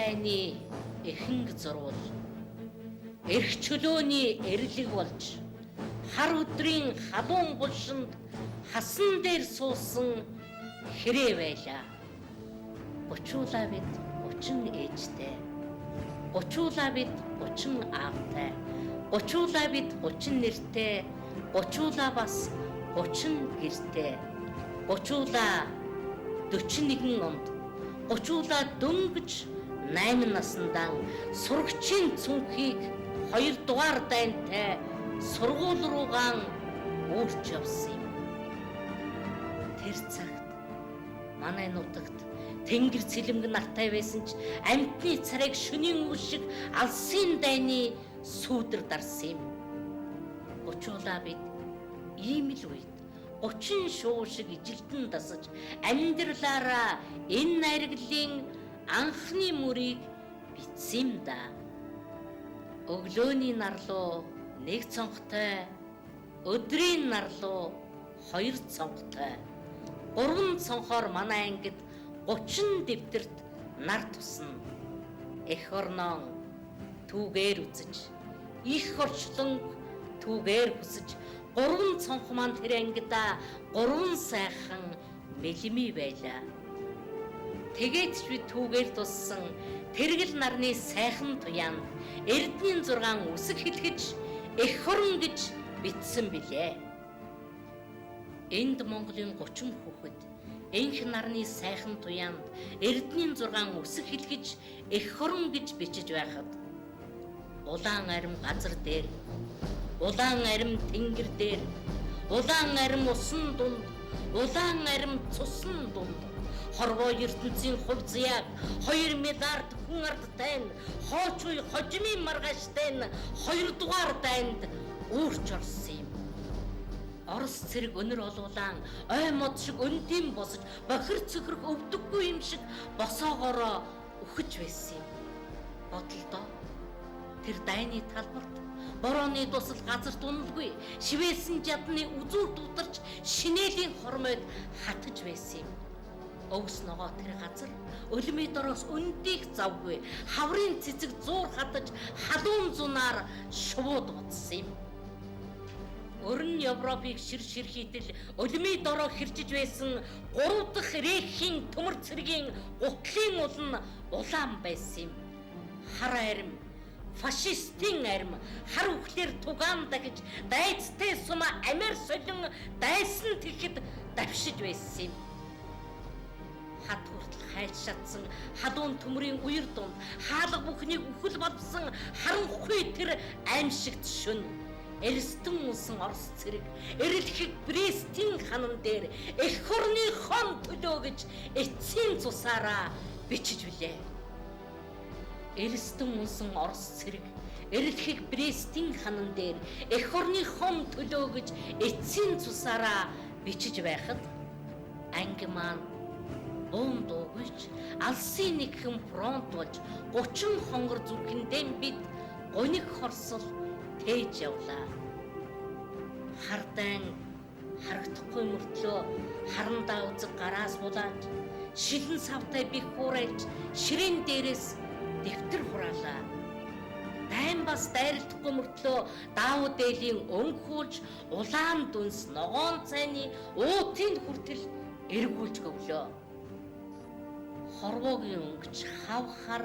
дайны эхэнг зурвал, эрх чөлөөний эрлэг болж, хар өдрийн халуун булшинд хасан дээр суусан хэрэг байлаа. Гучуулаа бид 30 ээжтэй, гучуулаа бид 30 аавтай, гучуулаа бид 30 нэртэй, гучуулаа бас 30 гэртэй, гучуулаа 41 онд, гучуулаа дөнгөж 8 насндаан сурагчийн цүнхийг 2 дугаар дайнтай сургууль руугаан үүрч явсан юм. Тэр цагт манай нутагт тэнгэр цэлэмг нартай байсан ч амьтны царайг шөнийн үе шиг алсын дайны сүүдэр дарсан юм. Гучуулаа бид ийм л үед 30 шуу шиг ижилтэн дасаж амьдралаараа энэ найргалын анхны мөрийг бичсэн юм да. Өглөөний нарлуу нэг цонхтой, өдрийн нарлуу хоёр цонхтой. Гурван цонхоор манай ангид 30 дэвтэрт нар тусна. Эх орноо түүгээр үзэж, их орчлон түүгээр хүсэж, гурван цонх маань тэр ангидаа гурван сайхан мэлми байлаа. Тэгээд ч би түүгээр туссан тэргэл нарны сайхан туяанд Эрдэнийн 6 үсэг хэлгэж эх орон гэж бичсэн билээ. Энд Монголын 30 хүүхэд энх нарны сайхан туяанд Эрдэнийн 6 үсэг хэлгэж эх орон гэж бичиж байхад улаан арим газар дээр, улаан арим тэнгэр дээр, улаан арим усан дунд, улаан арим цусан дунд хорвоо ертөнцийн хувь заяаг 2 миллиард хүн ардтай нь хооч уй хожимын маргааштай нь 2 дугаар дайнд үүрч орсон юм. Орос цэрэг өнөр олуулаан ой мод шиг өндийн босож бохир цөхрөх өвдөггүй юм шиг босоогоороо үхэж байсан юм. Бодлоо тэр дайны талбарт борооны дусал газарт уналгүй шивээсэн жадны үзүүр дутарч шинэлийн хормойд хатаж байсан юм. Өвс ногоо тэр газар өлмийн дороос өндийг завгүй хаврын цэцэг зуур хатаж халуун зунаар шувууд утсан юм. Өрн Европыг шир ширхийтэл өлмийн дороо хэрчиж байсан 3 дахь рейхийн төмөр цэргийн гутлын улн улаан байсан юм. Хар арим, фашистын арим хар үхлээр тугаан дахиж дайцтай сума амир солин дайсан тэгэхэд давшиж байсан юм. Хат хүртэл хайлт шатсан халуун төмрийн үер дунд хаалга бүхнийг үхэл болбсон харанхуй тэр аимшигт шөн Эрстэн унсан Орос цэрэг эрэлхэг Брестийн ханан дээр эх орны хон төлөө гэж эцсийн цусаараа бичиж билээ. Эрстэн унсан Орос цэрэг эрэлхэг Брестийн ханан дээр эх орны хон төлөө гэж эцсийн цусаараа бичиж байхад анги маань буун дуугүйч алсын нэгхэн фронт болж 30 хонгор зүрхэндээ бид гуниг хорсол тээж явлаа. Хардайн харагдахгүй мөртлөө харандаа үзэг гараас булааж шилэн савтай бих хуурайлж ширээн дээрээс дэвтэр хураалаа. Дайн бас дайралтахгүй мөртлөө даавуу дээлийн өнгөхүүлж улаан дүнс ногоон цайны уутын хүртэл эргүүлж гөвлөө. Хорвоогийн өнгөч хав хар,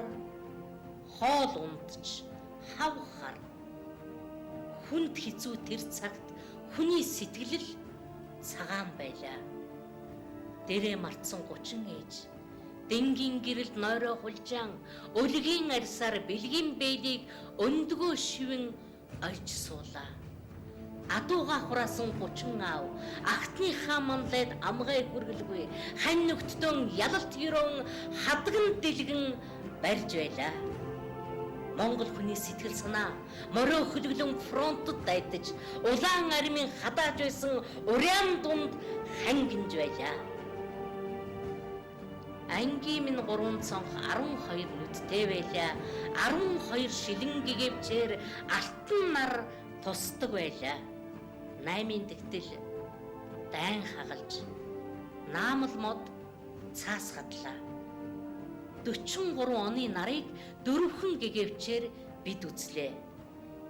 хоол ундч хав хар. Хүнд хэцүү тэр цагт хүний сэтгэл цагаан байлаа. Дэрээ мартсан 30 ээж дэнгийн гэрэлд нойроо хулжаан өлгийн арьсаар бэлгийн бээлийг өндгөө шивэн ойж суулаа. Адууга хураасан 30 аав агтныхаа манлайд амгай хүргэлгүй хань нүгттэн ялалт ерөөн хадган дэлгэн барьж байлаа. Монгол хүний сэтгэл санаа морио хөлөглөн фронтод дайдаж улаан армийн хадааж байсан уряан дунд хангинж байлаа. Ангийн минь 3 цонх 12 нүдтэй байлаа. 12 шилэн гэгэвчээр алтан нар тусдаг байлаа. 8-ын тэгтэл дайн хагалж наамал мод цаас хадлаа. 43 оны нарыг дөрвөн гэгэвчээр бид үзлээ.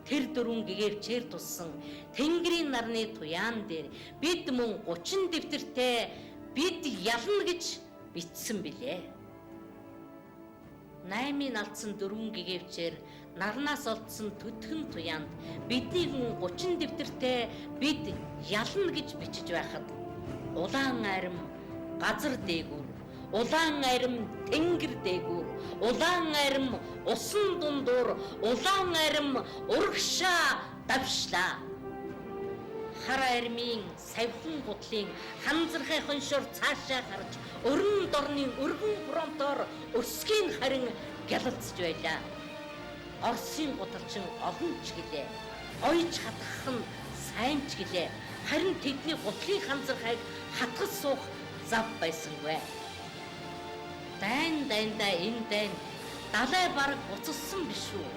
Тэр дөрвөн гэгэвчээр туссан Тэнгэрийн нарны туяан дээр бид мөн 30 дэвтэртэй бид ялна гэж бичсэн билээ. 8-ыг алдсан дөрвөн гэгэвчээр нарнаас олдсон төдхөн туяанд бидний мөн 30 дэвтэртэй бид ялна гэж бичиж байхад улаан арим газар дээгүүр, улаан арим тэнгэр дээгүүр, улаан арим усан дундуур, улаан арим урагшаа давшлаа. Хар армийн савхан гутлын ханзархай хоншоор цаашаа харж өрн дорны өргөн фронтоор өсгийн харин гялалзж байлаа. Оросын гуталчин олон ч гэлээ. Ойж хатгах нь сайн ч гэлээ. Харин тэдний гутлын ханзархайг хатгаж суух зав байсангүй. Дайн дайндаа энэ дайн далай бараг буцалсан биш үү?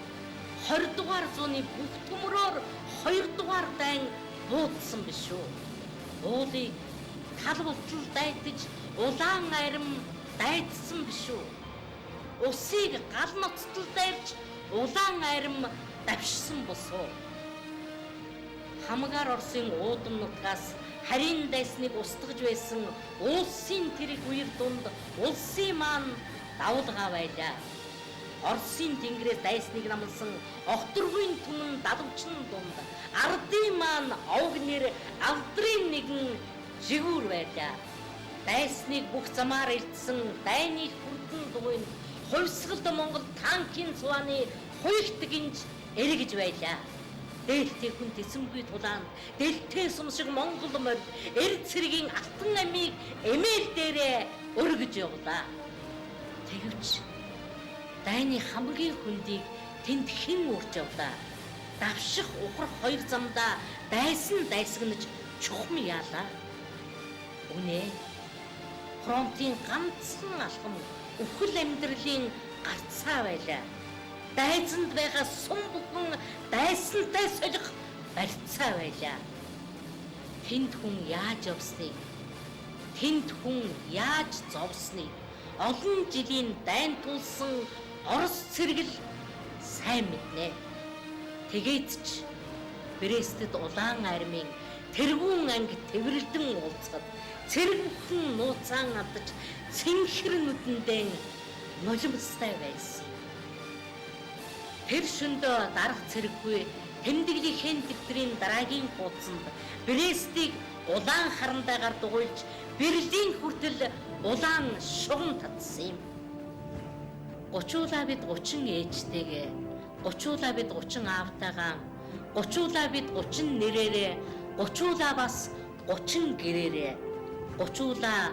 20 дугаар зууны бүх төмрөөр 2 дугаар дайн буудсан биш үү? Уулыг тал болтол дайтаж улаан арим дайтсан биш үү? Усыг гал ноцтол дайрч улаан арим давшсан босуу. Хамгаар Оросын уудам нутгаас харийн дайсныг устгаж байсан улсын тэрэг үер дунд улсын маань давлгаа байлаа. Оросын тэнгэрээс дайсныг намлсан огторгуйн түмэн далавчин дунд ардын маань овг нэр алдрын нэгэн жигүүр байлаа. Дайсныг бүх замаар илтсэн дайны хүрдэн дугуйнд хувьсгалд Монгол танкийн цувааны хуйгт гинж эргэж байлаа. Дээлтэй хүн тэсэмгүй тулаанд дэлтэй сум шиг Монгол морь эр цэргийн алтан амийг эмээл дээрээ өргөж явлаа. Гэвч дайны хамгийн хүндийг тэнд хэн урж явлаа? Давших ухрах хоёр замдаа дайсан дайсагнаж чухам яалаа. Үнэ фронтын ганцхан алхам үхэл амьдралын гарцаа байлаа. Дайзанд байгаа сум бүхэн дайсантай солих барьцаа байлаа. Тэнд хүн яаж явсныг, тэнд хүн яаж зовсныг олон жилийн дайн тулсан Орос цэргэл сайн мэднэ. Тэгээд ч Брестэд улаан армийн тэргүүн анги тэврэлдэн уулзахад цэрэг бүхэн нууцаан алдаж цэнхэр нүдэндээ нулимстай байсан. Тэр шөндөө дарга цэрэггүй тэмдэглэлийн дэвтрийн дараагийн хуудсанд Брестийг улаан харандаагаар дугуйлж Берлин хүртэл улаан шугам татсан юм. Гучуулаа бид 30 ээжтэйгээ, гучуулаа бид 30 аавтайгаа, гучуулаа бид 30 нэрээрээ, гучуулаа бас 30 гэрээрээ, гучуулаа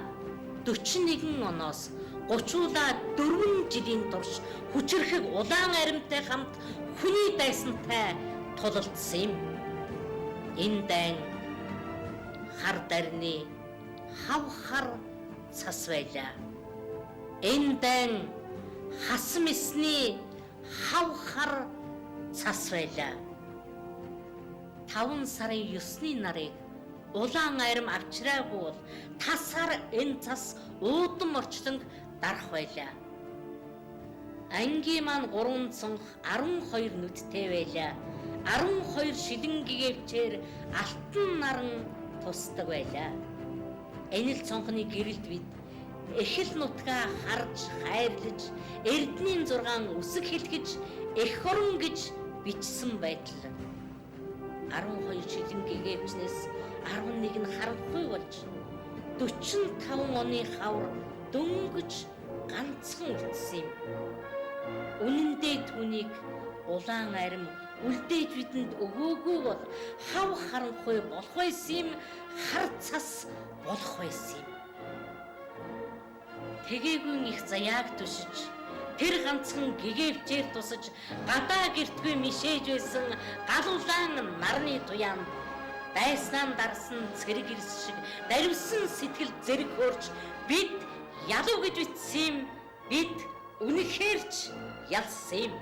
41 оноос гучуулаа 4 жилийн турш хүчирхэг улаан аримтай хамт хүний дайсантай тулалдсан юм. Энэ дайн хар дарны хав хар цас байлаа. Энэ дайн хас мэсний хав хар цас байлаа. 5 сарын 9-ны нарыг улаан арим авчираагүй бол тасаар энэ цас уудам орчлон дарах байлаа. Ангийн маань 3 цонх 12 нүдтэй байлаа. 12 шилэн гэгэвчээр алтан наран тусдаг байлаа. Энэ л цонхны гэрэлд бид эх л нутгаа харж хайрлаж Эрдэнийн 6 үсэг хэлгэж эх орон гэж бичсэн байтал 12 шилэн гэгэвчнээс 11 нь харанхуй болж 45 оны хавар дөнгөж ганцхан үлдсэн юм. Үнэн дээр түүнийг улаан арим үлдээж бидэнд өгөөгүй бол хав харанхуй болох байсан юм, хар цас болох байсан юм. Тэгээгүй их заяаг түшиж тэр ганцхан гэгэвчээр тусаж гадаа гэртгүй мишээж байсан гал улаан нарны туяанд дайснаа дарсан цэрэг эрс шиг дарвсан сэтгэл зэрэг хөөрч бид ялав гэж бичсэн юм, бид үнэхээр ч ялсан юм.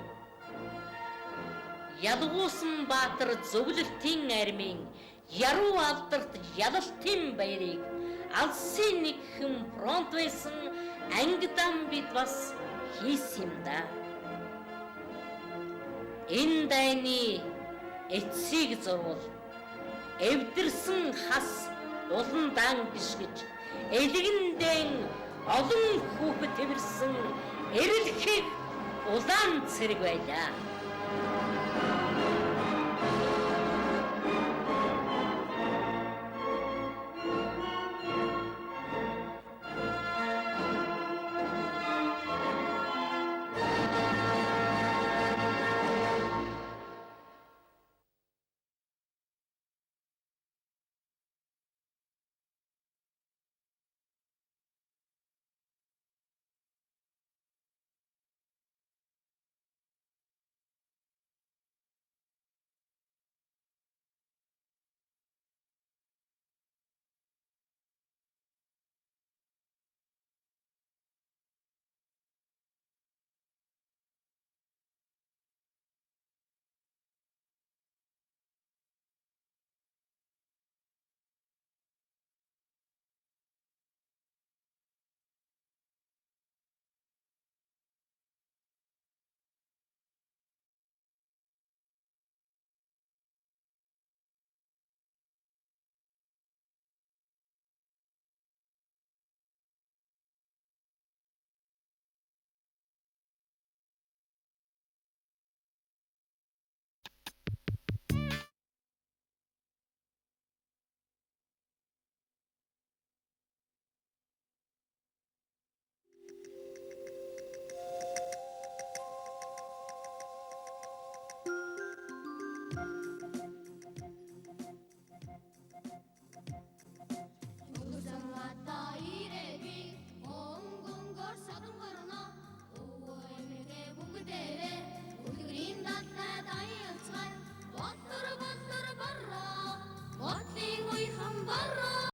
Ялгуусан баатар зөвлөлтийн армийн яруу алдарт ялалтын баярыг алсын нэг хэн фронт байсан ангидам бид бас хийсэн юм да. Энэ дайны эцсийг зурвал эвдэрсэн хас улан даан биш гэж элгэндэн олон хүүхэд тэвэрсэн эрэлхэг улаан цэрэг байлаа.